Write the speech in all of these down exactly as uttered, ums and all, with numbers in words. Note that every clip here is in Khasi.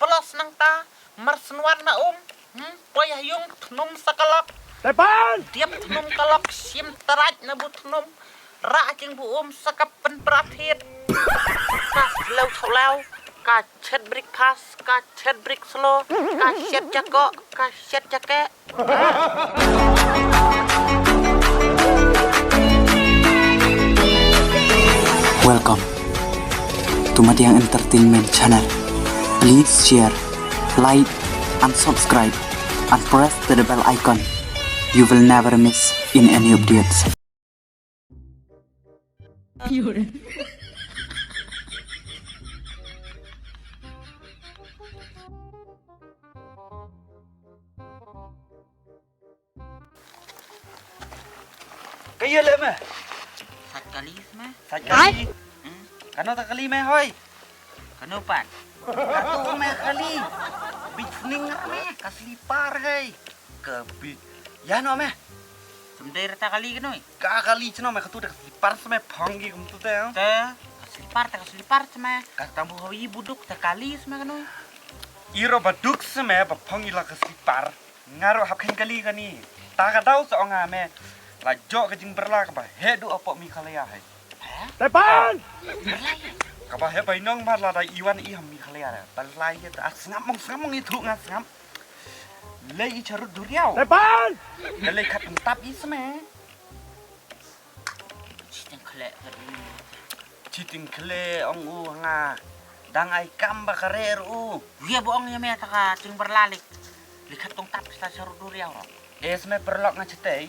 Plos nangta, mar synwan na um. Hmm, poi ha yung thnum sa ka lok. Tepan! Diam thnum ka lok, sim tarat na bu thnum. Ra jing bu um sa ka pen prathit. Ka slow slow, ka chet breakfast, ka chet break slow, ka chet jako, ka chet jake. Welcome to Madiang Entertainment Channel. Please share, like, and subscribe, and press the bell icon. You will never miss in any updates. Ka ïa leh me? Sat kali me. Sat kali. Hmm. Kano ta kali me hoi? Kano pat? Katu me kali. Bit sning me ka slipar hei. Ka bit. Ïa no me. Sumdei rata kali kano? Ka kali chno me katu da ka slipar me phong ki kum tu te. Te ka slipar te ka slipar me. Ka tambu hoi buduk te kali me kano? Iro baduk me ba phong ila ka slipar. Nga ruh hap khein kali kani. Ta ka daw sa ong ha me. La jok ka jingberla kaba heh duh hapoh Meghalaya hai. Tepan! Kaba heh bai nong mar lada i wan i ha Meghalaya. Ba lai ïa ta sngap mong sngap mong i thuh nga sngap. Lei i charut duriaw. Tepan! Ka lei khat tap i me. Chiting khleh ka ri. Chiting khleh ong u nga. Dang ai kam ba ka re u. Ïa ba ong ïa me ta ka jingberla lei. Lei khat tap sa charut duriaw ro. Es me perlok nga chetei.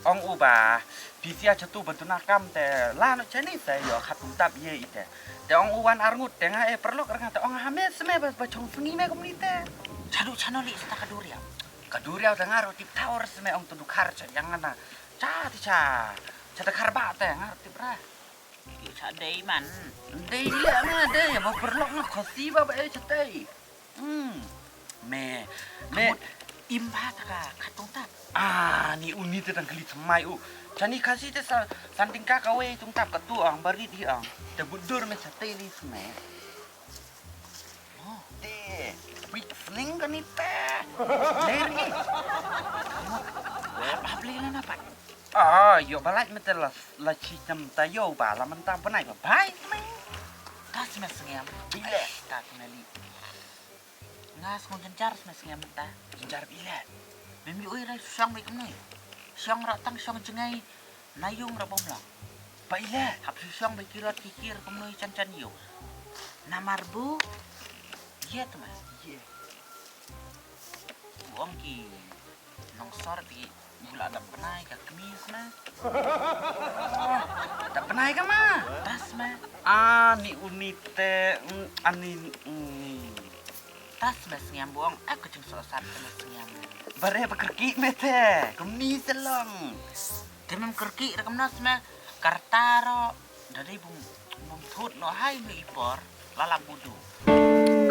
Ong u ba pisia chatu ba tuna kam te la no chani sa ïoh khat tap ïa i te. Te ong u wan arngut te nga e perlok nga te ong ha me me ba ba chong sngi me kumni te. Chadu chano lei sa ta ka duriaw. Ka duriaw te nga ro tip thaw me ong tu dukhar cha yang na. Cha ti cha. Cha ta khar ba te nga ro tip ra. Yu cha dei man. Dei le ma dei ba perlok nga khosi ba ba e chetei. Hmm. Me me im ba ta ka khat tap. Ah, ni uni te dang kali thymmai u. Chani khasi te sa san tingka ka wei tap katu ang barit hi ang. Te budur me chetei li me. Te, bit sning kani te. Ler ni. Hap hap lei na pat. Ah, ïoh ba lait me te la la chi tam ta ïoh ba la mynta bnai ba bai me. Ta me sngiam. Bile. Ta me li. Nga sngew jynjar me sngiam mynta. Jynjar bile. Mem ïoh i rai shong bai kumne. Shong ra tang shong jngai. Na yung ra bom long. Ba ile. Hap shu shong ba ki rot ki kir kumno i chan chan yung. Namar bu. Ye tma. Ye. Bu ong ki nongsor ki bu la dap bnai ka kmis na. Dap bnai ka ma. Tas ma. Ani uni te, mm, ani uni. Tas ma sngiam bu ong, eh, ka jingsohsat ka ma sngiam. Bare ba kyrkieh me te, kumni se long. Te mem kyrkieh ra kumno sma, ka rta ro, da dei bym, bym thut noh hai me i por, la la budu.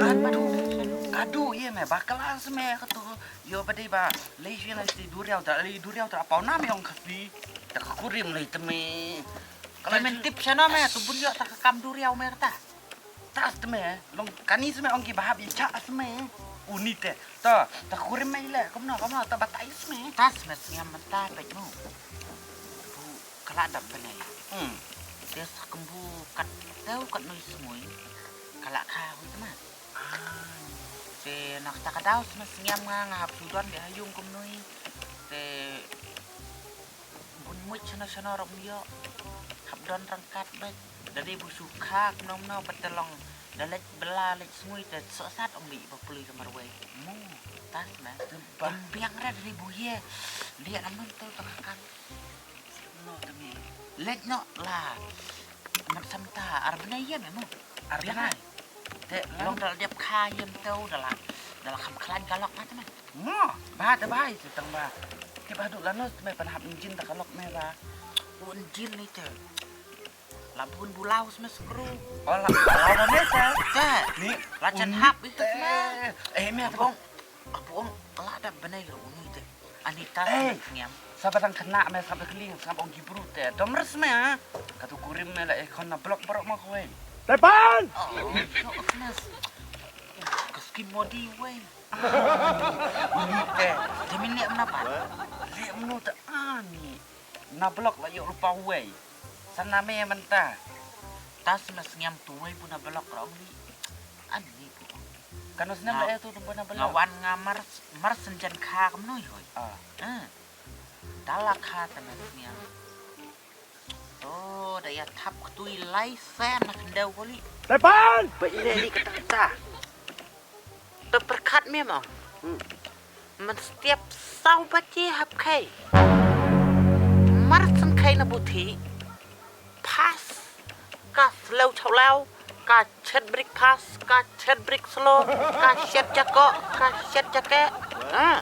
Kadu, kadu ïa me, ba kala sma katu, ïoh ba dei ba, lei sien lei duriaw, da lei duriaw, da paw na me ong khasi, da ka kurim lei te me. Te men tip shano me, tu bun ïoh ta ka kam duriaw me kata. Tas te me, long kani sma ong ki ba hap i chah sma. Uni te. To, ta kurim me ile, kumno, kumno, ta batai sma. Tas me sngiam mynta peit mo. Bu kala dap bnai. Hmm. Te sa kumbu kat teu kat noi smui. Kala kha hui tma. Ah. Te nak ta ka daw sma sngiam nga nga hap sudon de hayung kum noi. Te Bun muid shano shano ruh ym ïoh. Hap don ryngkat bad. Da dei bu shu kha kumno kumno bad te long. Da leit bylla leit sngui te sohsat ong dei ba pylli ka marwei. Mo, tas na. Ba. Ym biang re da dei bu ïa. Leit ram mynta to ka kan. No te mi. Leit noh la. Mat samta ar bnai ïa me mo. Ar bnai. Te long da la dep kha ïa mynta da la. Da la kham khlaiñ ka lok na te me. Mo, ba da bai te tang ba. Te ba duk lano me pan hap injin ta ka lok me ba. U injin ni te. La bun bulaw me skru. Oh la, la ba me sa. Te. Ni la jan hap itu te. Eh me abong. Abong la da benai ro ni te. Ani ta ngiam. Sa ba dang kena me sa ba kling sa ba ong gibru te. Dom res me ha. Katu kurim me la ekon na blok barok ma kowe. Tepan. Oh, so kena. Kas Ki modi wei. Ni te. Te min leh mna pat. Leh mno te ani. Na block la ïoh lypa wei. Sa na me mynta. Ta sma sngem tu wei bu na block rong ni. Ani bu. Kano snem la eh tu bu na block. Nga wan nga mar mar senjan kha kamno hoi. Ah. Ah. Dala kha ta na sngem. To, da ïa thap ktui lai sen na khyndew ko li. Tepan! Ba ine li kata kata. To pyrkhat me mo. Hmm. Man step saw baje hap khai. Mar sen khai na buthi. Pas. Ka slow chawlaw. Ka chet breakfast, ka chet break slow, ka chet jako, ka chet jake. Ha.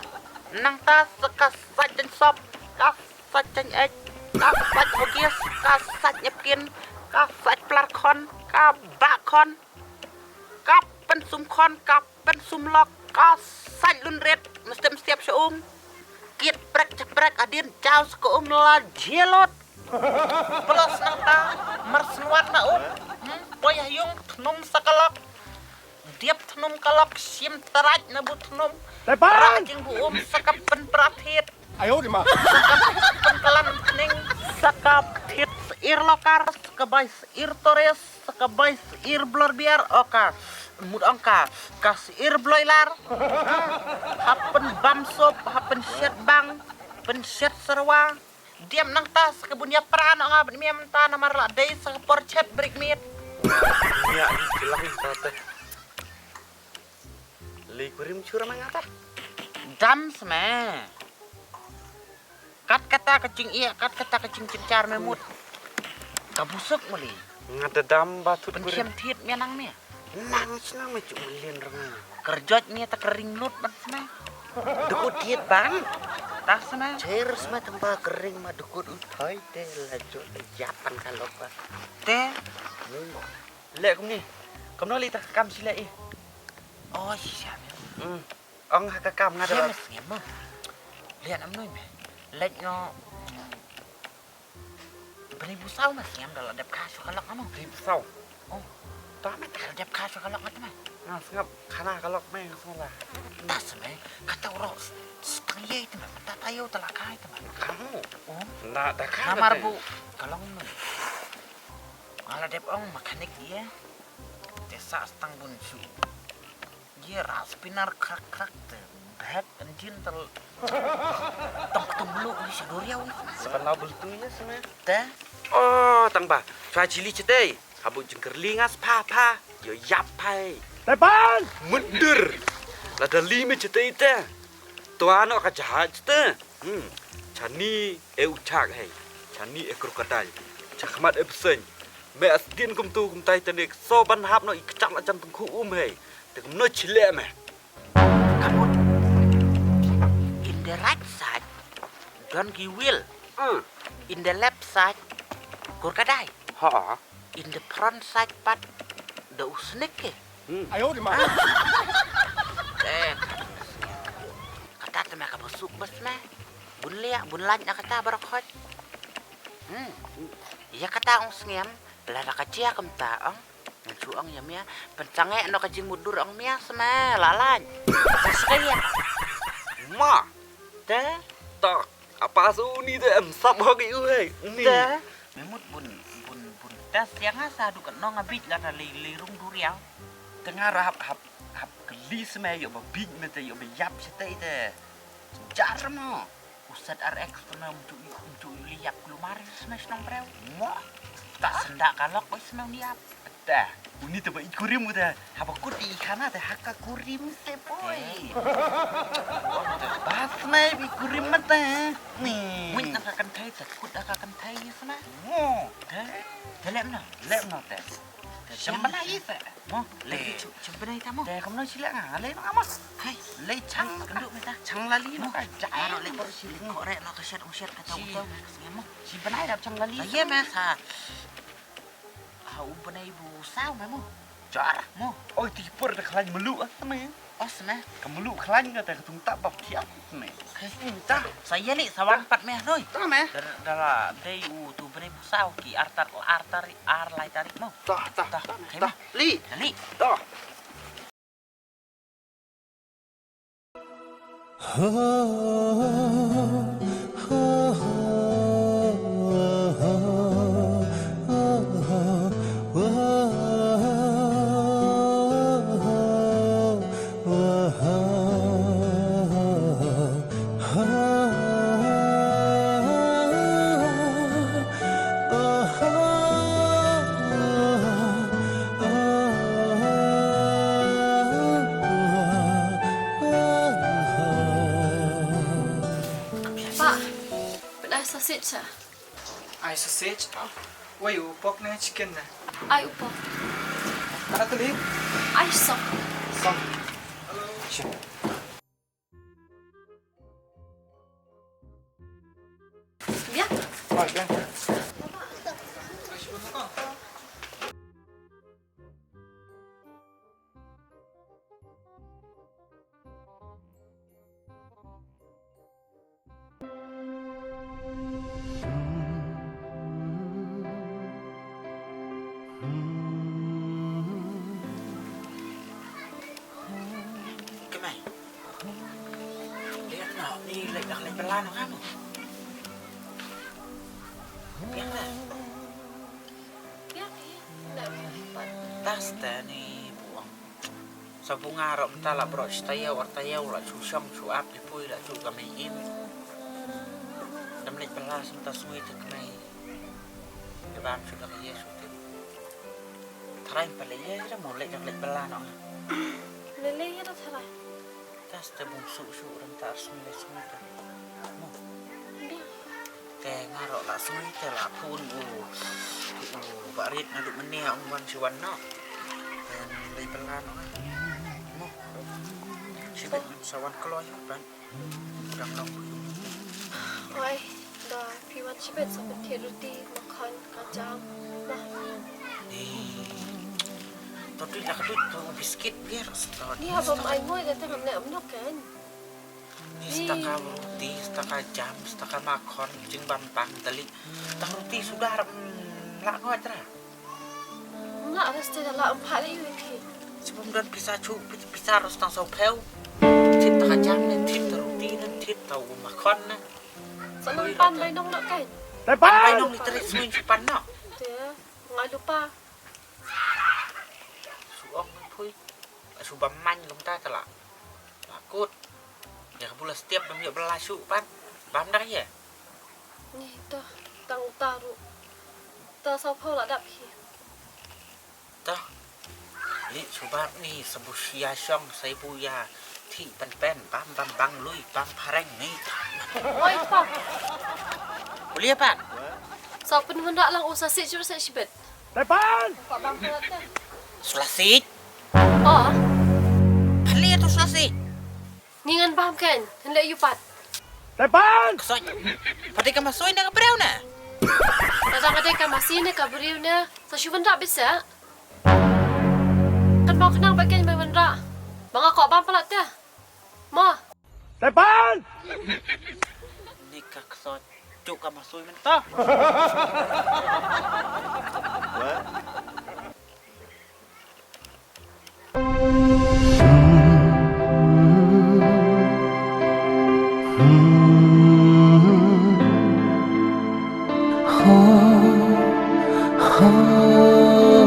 Nangta sa ka sait jan sop, ka sait jan ek, ka sait hogis, ka sait nyepkin, ka sait plar khon, ka ba khon, ka pensum khon, ka pensum lok, ka sait lunret, mesti mesti ap syaung. Kit prek ceprek adin jaw sekaung la jelot. Plus nangta, mar snwat na um. Hmm, poi ha yung thnum sa ka lok. Diap thnum ka lok, sim tarat na bu thnum. Tepan! Ra jing bu um sa ka pen prathit. Ayo di ma. Sa ka pen kalan tning, sa ka thit seir lokar, sa ka bai seir tores, sa ka bai seir blor biar, oka. Mut ongka, ka seir bloilar. Hapen bam sop, hapen shet bang, pen shet serwa. Diam nangta sa ka bun ïa pran ong a bad miam ta namar la dei sa ka por chet break meet. Nia ni kilang ta te. Lei kurim chura manga ta. Dam sme. Kat kata ka jing ia, kat kata ka jing chinchar me mut. Ka busuk muli. Nga da dam ba thut. Pen kurim. Siam thit me nang me. Nang sna me chu ulin ranga. Kerjot me ta kering lut ban sna. Dukut thit ban. Ta sna. Cher sma tamba kering ma dukut uthoi te la jot yapan ka lok ba. Te. Hmm. Le kumni. Kumno li ta kam sila i. Oh, siam. Hmm. Ong ha ka kam nga da. Siam sngem ma. Lian am noi me. Lek ngo. Bri bu saw ma sngem da la dep kha shu ka lok amo. Bri bu saw. Oh. Ta me ta. Dep kha shu ka lok ma ta me. Nga sngap khana ka lok me nga sngap la. Ta sngap me kata uro. Stang ye ta me ta ta yo ta la kha ta me. Kha mo. Oh. Na da kha. Namar bu ka long me. Nga la dep ong mechanic ye. Te sa stang bun shu. Ye ra spinner krak krak te. Bhek engine tel. Tong tung lu ni sa duriau ni. Sebenau beltu ya seme. Te. Oh, tang ba. Fa jili cetei. Habu jengker lingas pha pha. Yo yap pai. Tepan. Mundur. Lada lime cetei te. Tuano ka jahat cetei. Hmm. Chani e uchak hei. Chani e krokodil. Chakmat e beseng. Me asdin kumtu kum Titanic. So ban hap no i kecak la jang tengku um hei. Te kumno chile me. Kamut. In the right side, donkey wheel. Hmm. In the left side, kurkadai. Ha. In the front side pat, da usnik ke. Hmm. Ayo di ma. Eh. Kata te me ka basuk bas me. Bun liak, bun laj na kata barakot. Hmm. Ya kata ong sngem, la da ka chia kumta ong. Ngan shu ong ïa mia, pynchang eh noh ka jingmut dur ong mia sma, la lait. Sa ka ïa. Ma. Te. Tak. Apa su ni te em sap ho ki u hei. Ni. Te. Me mut bun, bun, bun. Te siang ha sa du ka nong abit la ta lei, lei rung dur ïa. Te nga ra hap, hap, hap keli sma ïoh ba bit me te ïoh ba ïap sha te te. Jar mo. U set R X te me mtu ïoh, mtu ïoh li ïap klumar sma shnong breu. Mo. Ta senda ka lok oi sma uni ïap. Te. Uni te ba i kurim u te. Haba kut i khana te ha ka kurim se poi. Te. Ba sma i kurim ma te. Ni. Muin na ka kan thai te kut na ka kan thai sma. Mo. Te. Te lem na, lem na te. Shim bnai ïa sa. Mo, le shim bnai ta mo. Te kumno shi le nga, le nga mo. Hai, le chang. Kynduh me ta. Chang la li mo ka. Jai. Aro le por shi le ko re no ka shat um shat ka ta u ta me ka sngi mo. Shi bnai dap chang la li. Ye me sa. Ha u bnai bu saw me mo. Jar mo. Oi ti por da khlaiñ melu ah me. Os me. Ka melu khlaiñ ka te ka tung ta bap thiap me. Sa ïa ni sa wan pat me noi. Ta me. Da la dei u tu bnai bu saw ki ar tar ar tar ar lai tarik mo. Tah, tah, tah, tah, tah. Li. Li. Tah. Pa, pynai sausage sa. Ai sausage? Wei u pork ne chicken ne? Ai u pork. Natalie? Ai song. Song. Sure. Biang. Oi, biang. Kmai. Lihat noh, ni leh dah leh pelan kan. Biang lah. Biang ni. Dah. Tas teh ni buang. Sa bunga rok mynta la brok shi taïew ar taïew la shu shong shu ap lipui la shu ka mei im. Dam leit pala sa mynta sngui te kmai. Te bam shu da ka ye shu te. Tharai pala ye ra mo leit dam leit pala no. Lele ye ra tharai. Tas te bung shu shu dam tar sngui leit sngui te. Mo. Te nga rok la sngui te la phun u u ba rit na du menia ong wan shi wan no. Te dei pynlan ong. Mo. Shi bet sa wan kloi ban. Dang long. Oi, da phi wan shi bet sa bet the roti makan kacang. Nah. Ni. Tadi la kedut tu biskit biar. Ni apa mai moi da tengah ne amno kan. Ni staka roti, staka jam, staka makhon, jingbam bang dali. Tang roti suda ram la ngot ra. Nga rasta da la empat lagi roti. Sebelum don pisa chu, pisa ros tang saw phew. Thit taka jam ne, thit ta roti ne, thit ta u makhon ne. Sa nang pan bai nong nak kan? Bai nong ni terik sui pan nak. Te, nga lupa. Suong phui. Su bam man lum ta tala. Bakut. Ya ka bula setiap bam ya bela su pan. Bam dah ya. Ni ta tang taru. Ta saw phew la dap hi. Ta. Li su bam ni sabu sia shong saibu ya. Thi pen pen bam bam bang lui bam pareng ni. Oi pa. Boleh pan. Sa pen mendak lang usah sik jurus sik sibet. Tepan! Sulasik. Oh. Pali tu sulasik. Ngi ngan bam ken, hynle yu pat. Tepan! Ksoi. Pati ka masoi na ka breu na. Tata ka dei ka masi na ka breu na. Sa shu wenda bisa. Kan mau kenang ba ken mai wenda. Ba nga kok bam palat ta. Ma. Tepan! Ni ka ksoi. Juk ka masoi mynta.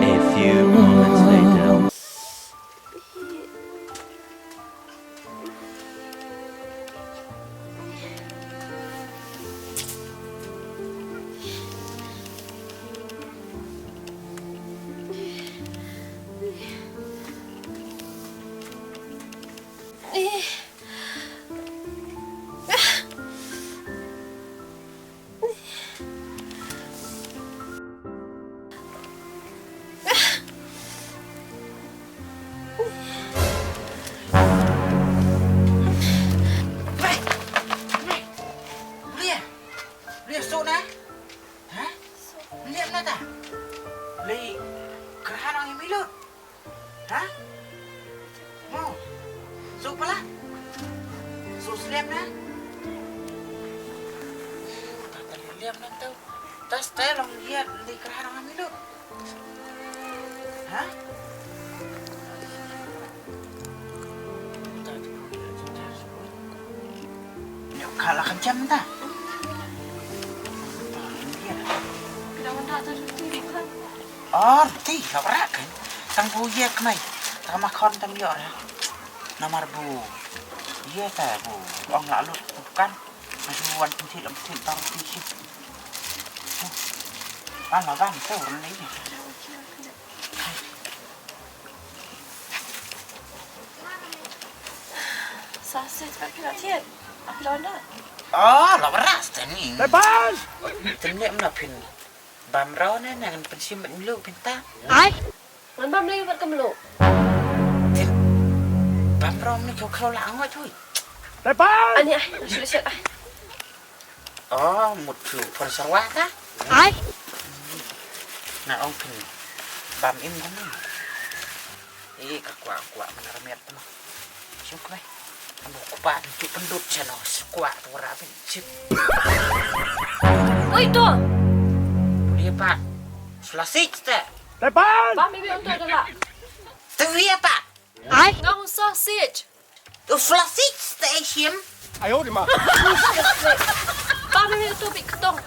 A few moments later. Ria, Ria, suk na? Ha? Liam na ta? Lei, kerhan ang imilut. Ha? Mo. Su pala? Su sliam na? Tata liam na tau. Tas tai long liat li kerana ngan hidup. Ha? Tata liam na tau. Ka la kan jam ta. Or ti ka ra kan. Tang bu ye kmai. Tang ma khon tam yo ra. Namar bu. Ye ta bu. Ong la lut bukan. Masih wan pentil pentil tang ti si. Ban la ban tu ni. Sausage, ba phi la thied? Ba phi la wan da? Oh, la wara steni. Lepas! Tynne mna phin. Bam rau ne ngan pynshim bad mluh phin ta. Ai. Ngan bam lei bad ka mluh. Tin. Bam rau ne kau kau la ngot chui. Lepas! Ani ai, sila sila ai. Oh, mut phi phon sarwa ta? Ai. Na ong phin. Bam im kan. Eh, ka kwah kwah mana ramiat tu. Suk weh. Anu kwah tu pendut sana. Kwah tu rapi. Sip. Oi tu. Dia pak. Selasik tak? Depan. Bam im tu dah lah. Tu dia pak. Ai. Ngau sausage. Tu selasik tak, Asia? Ayo di ma. Bam im tu bi ketong.